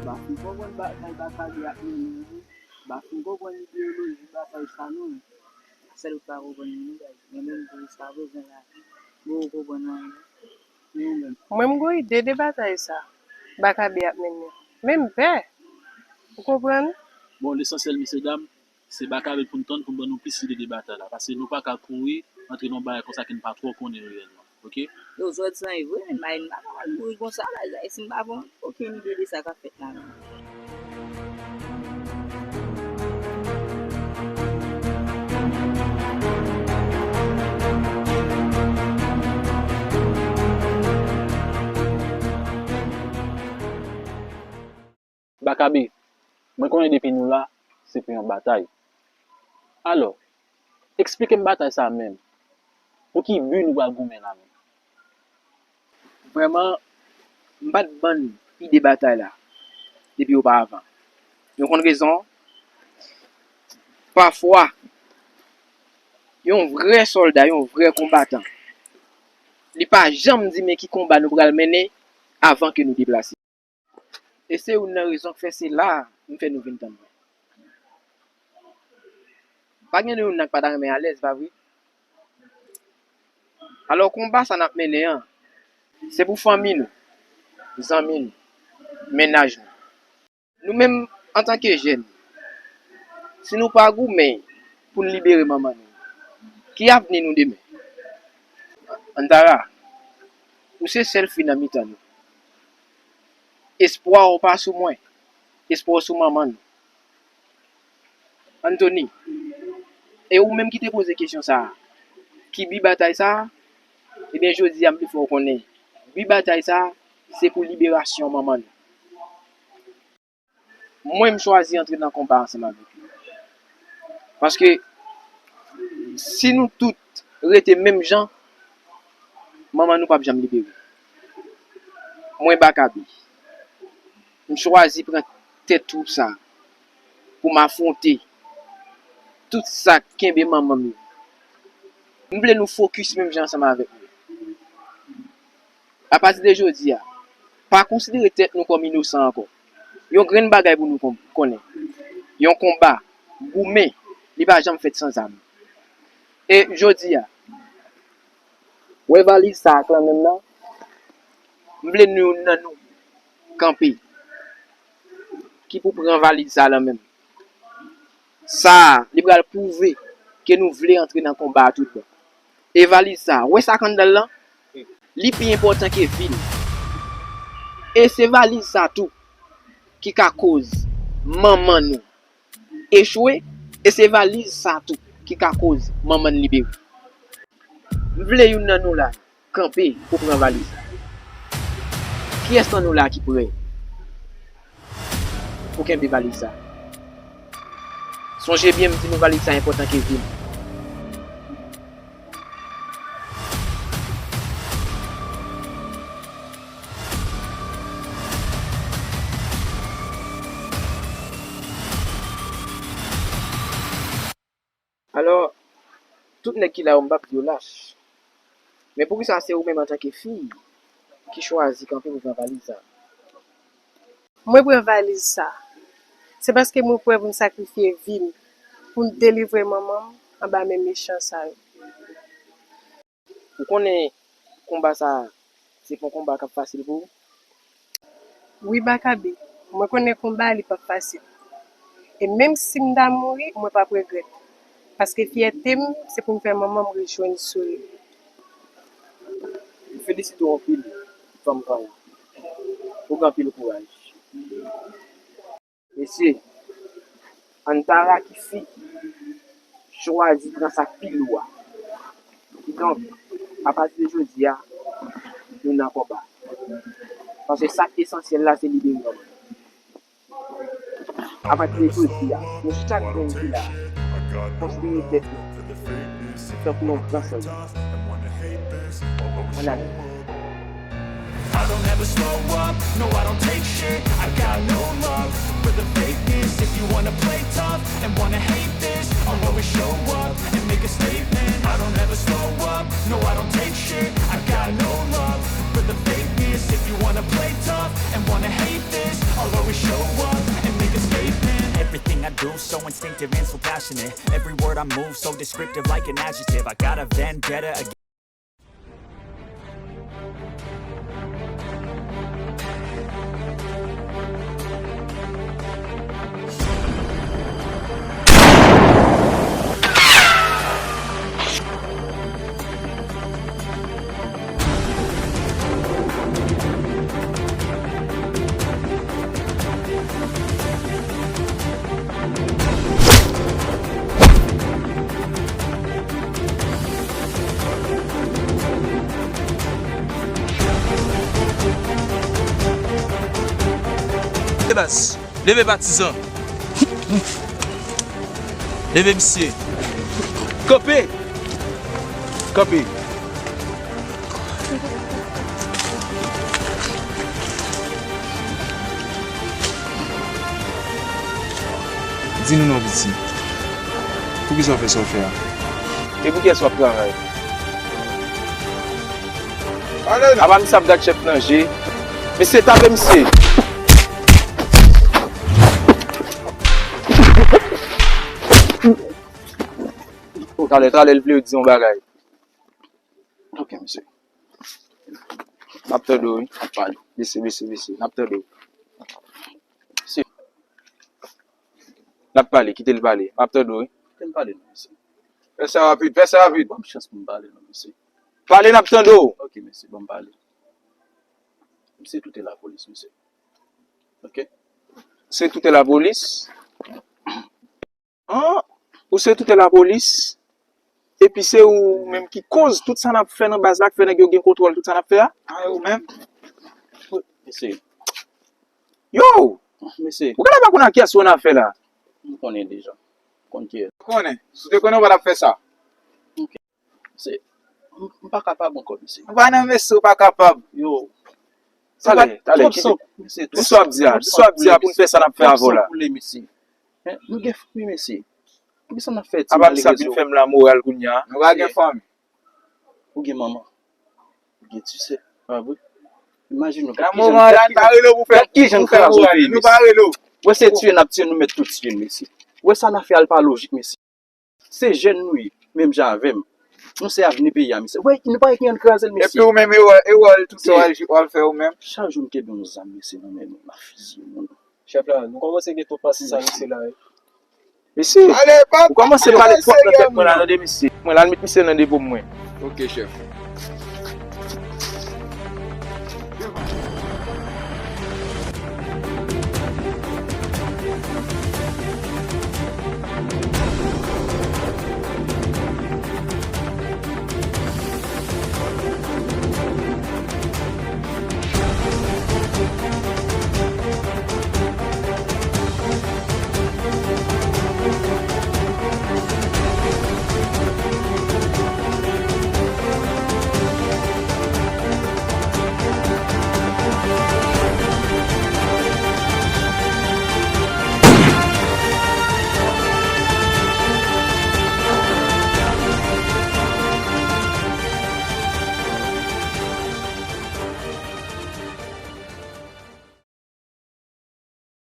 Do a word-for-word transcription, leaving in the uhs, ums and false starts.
M pa fin konprann batay Bakabe ap mennen an, wi. M pa fin konprann ideyoloji batay sa non. Sèl ou pa konprann li, men mwen menm tou jiska prezan la, m poko konprann anyen. Mwen, m gen ide de batay sa Bakabe ap mennen. Men m pè. Ou konprann? Bon, lesansyèl, mesye dam, se Bakabe pou n tann pou n ban nou plis ide de batay la. Paske nou pa ka kouri antre nan yon bagay konsa ke n pa twò konnen reyèlman. Oke? Yo, zòt san e vre, men m pa, m pa ka al mouri konsa, la, si m pa pran okenn ide de sa k ap fèt la menm. Bakabe, mwen konnen depi nou la, se pou yon batay. Alò, eksplike m batay sa a menm. Pou ki bi nou pral goumen la menm? Vrèman, m pa t bann ide batay la depi oparavan. Nou konn rezon? Pafwa, yon vrè sòlda, yon vrè konbatan, li pa janm di men ki konba nou pral mennen avan ke nou deplase. E se youn nan rezon k fè se la a m fè nou vin tann mwen. Pa gen nou youn nan k pa ta renmen alèz, pa vre? Alò, konba sa n ap mennen an, se pou fanmi nou, zanmi nou, mennaj nou. Nou menm, antanke jèn, si nou pa goumen pou n libere manman nou, ki avni nou demen? Antara, ou se sèl fi nan mitan nou. Espwa w pa sou mwen, espwa w sou manman nou. Anthony, e ou menm ki te poze kesyon sa a, ki bi batay sa a? Ebyen, jodi a, m vle fè w konnen, bi batay sa a, se pou liberasyon manman nou. Mwen, m chwazi antre nan konba ansanm avèk li. Paske si nou tout rete menm jan, manman nou p ap janm libere. Mwen, Bakabe, m chwazi pran tèt twoup sa a pou m afwonte tout sa k kenbe manman m yo. M vle nou fokis menm jan ansanm avèk mwen. Apati de jodi a, pa konsidere tèt nou kòm inosan ankò. Yon grenn bagay pou nou kon-, konnen. Yon konba, goumen, li pa janm fèt san zam. E jodi a, wè valiz sa ak lanmenm nan, m vle nou youn nan nou kanpe ki pou pran valiz sa lanmenm. Sa a, li pral pwouve ke nou vle antre nan konba a tout bon. E valiz sa a, wè sa k anndan l lan? Li pi enpòtan ke vi n. E se valiz sa tou ki ka koz manman nou echwe, e se valiz sa tou ki ka koz manman n libere. M vle youn nan nou la kanpe pou pran valiz la. Kiyès nan nou la ki prè pou kenbe valiz sa? Sonje byen, m di nou valiz sa enpòtan ke vi m. Alò, tout nèg ki la yo, m p ap di yo lach. Men poukisa se ou menm antanke fi ki chwazi kanpe pou pran valiz sa? Mwen pran valiz sa, se paske mwen prè pou m sakrifye vi m pou m delivre manman m anba men mechan sa yo. Ou konnen konba sa a, se pa yon konba k ap fasil pou ou? Wi, Bakabe, mwen konnen konba a li p ap fasil. E menm si m ta mouri, mwen p ap regrèt. Paske fyète m, se pou m fè manman m rejwenn souri. M felisite w anpil, fanm vayan. Ou gen anpil kouraj. Mesye, Ann ta rakisi chwazi pran sa k pi lou a. Kidonk, apati de jodi a, nou nan konba. Paske sa k esansyèl la, se libere kò nou. Apati de jodi a, nou chak grenn ki la, konsidere tèt nou tankou yon gran sòlda. Ann ale. I don't ever slow up, no, I don't take shit. I got no love for the fakeness. If you wanna play tough and wanna hate this, I'll always show up and make a statement. I don't ever slow up, no, I don't take shit. I got no love for the fakeness. If you wanna play tough and wanna hate this, I'll always show up and make a statement. Everything I do so instinctive and so passionate. Every word I move so descriptive like an adjective. I got a vendetta against Leve baz, leve patizan. Leve misye. Kanpe! Kanpe! Di nou non, piti. Poukisa w fè sa w fè a? E pou kiyès w ap travay? Apa misye ap gad chèf nan je? Mesye, tape misye! Talè, talè, l vle di yon bagay. Ok, mesye. N ap tande w, wi. N ap pale. Bese, bese, bese. N ap tande w. Mesye. N ap pale, kite l pale. N ap tande w, wi. Kite m pale, non, mesye. Fè sa rapid, fè sa rapid. Ban m chans pou m pale, non, mesye. Pale, n ap tande w. Ok, mesye, ban m pale. Misye tout e lapolis, mesye. Ok. Se tout e lapolis. An, ou se tout e lapolis. Epi se ou menm ki koz tout sa n ap fè nan baz la, k fè nèg yo gen kontwòl tout sa n ap fè a. A, ou menm? Mesye. Yo! Mesye. Ou genlè pa konn a kiyès ou nan afè la. M konnen deja. Konn kiyès. Konnen. Si w te konnen, ou pa t ap fè sa. Ok. Mesye, m, m pa kapab ankò, mesye. Ou pa nan mesye, ou pa kapab. Yo. Talè, talè, kite. Mesye, di sa w ap di a, di sa w ap di a pou n fè sa n ap fè avè w la. Twòp san koule, mesye. Hen, nou gen fanmi, mesye. Poukisa n ap fè ti... Apa misye ap vin fè m lamoral kounye a? Nou pa gen fanmi. Ou gen manman. Ou gen ti sè, pa vre? Imajine w, gad kijan, gad kijan n kraze yon peyi, mesye. Wè se tiye n ap tiye, nou mèt tou tiye, mesye. Wè sa n ap fè a, l pa lojik, mesye. Se jèn nou ye, menm jan avè m. Nou se avni peyi a, mesye. Wè, nou pa gen anyen n kraze l, mesye. Epi ou menm, e wòl, e wòl tout sa w al, w al fè ou menm. Chak jou m kenbe yon zam, mesye, nan men m, m ap fiziye moun. Chèf la, nou kòmanse gen twòp pase sa, mesye, la, wi. Mesye, ou kòmanse pale twòp nan tèt mwen la, tande, mesye. Mwen la, met misye nan depo mwen. Ok, chèf.